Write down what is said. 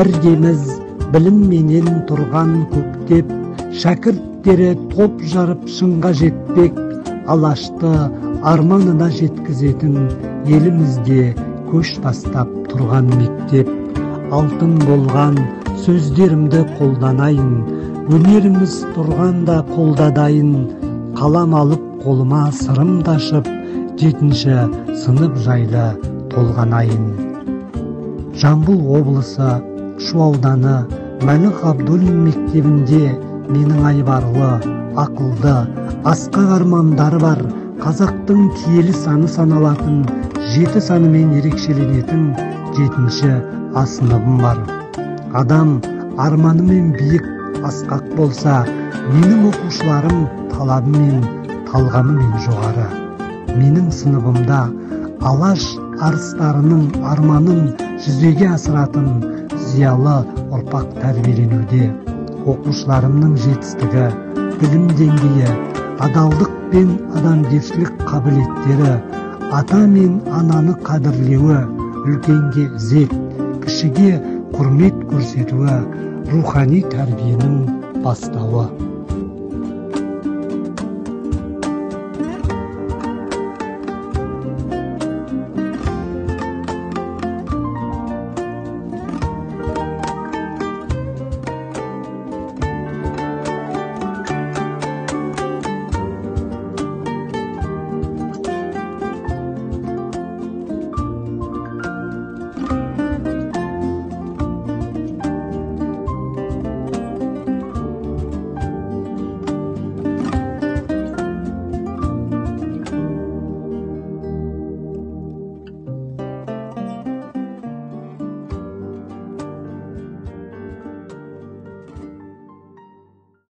Іргеміз білімменен тұрған көктеп, шәкірттері топ жарып шыңға жетпек, Алашты арманына жеткізетін елімізде көш бастап тұрған мектеп. Алтын болған сөздерімді қолданайын, өнеріміз тұрғанда қолда дайын, қалам алып қолыма сырымды ашып, 7-ші сынып жайлы толғанайын. Жамбыл облысы Шу ауданы Мәлік Ғабдуллин мектебінде менің айбарлы, ақылды, асқақ армандары бар, қазақтың киелі саны саналатын 7 санымен ерекшеленетін 7-ші А сыныбым бар. Адам арманымен биік, асқақ болса, менің оқушыларым талабымен, талғамымен жоғары. Менің сыныбымда Алаш арыстарының арманын жүзеге асыратын зиялы ұрпақ тәрбиеленуде. Оқушыларымның жетістігі, білім деңгейі, адалдық пен адамгершілік қабілеттері, ата мен ананы қадірлеуі, үлкенге ізет, кішіге құрмет көрсетуі рухани тәрбиенің бастауы.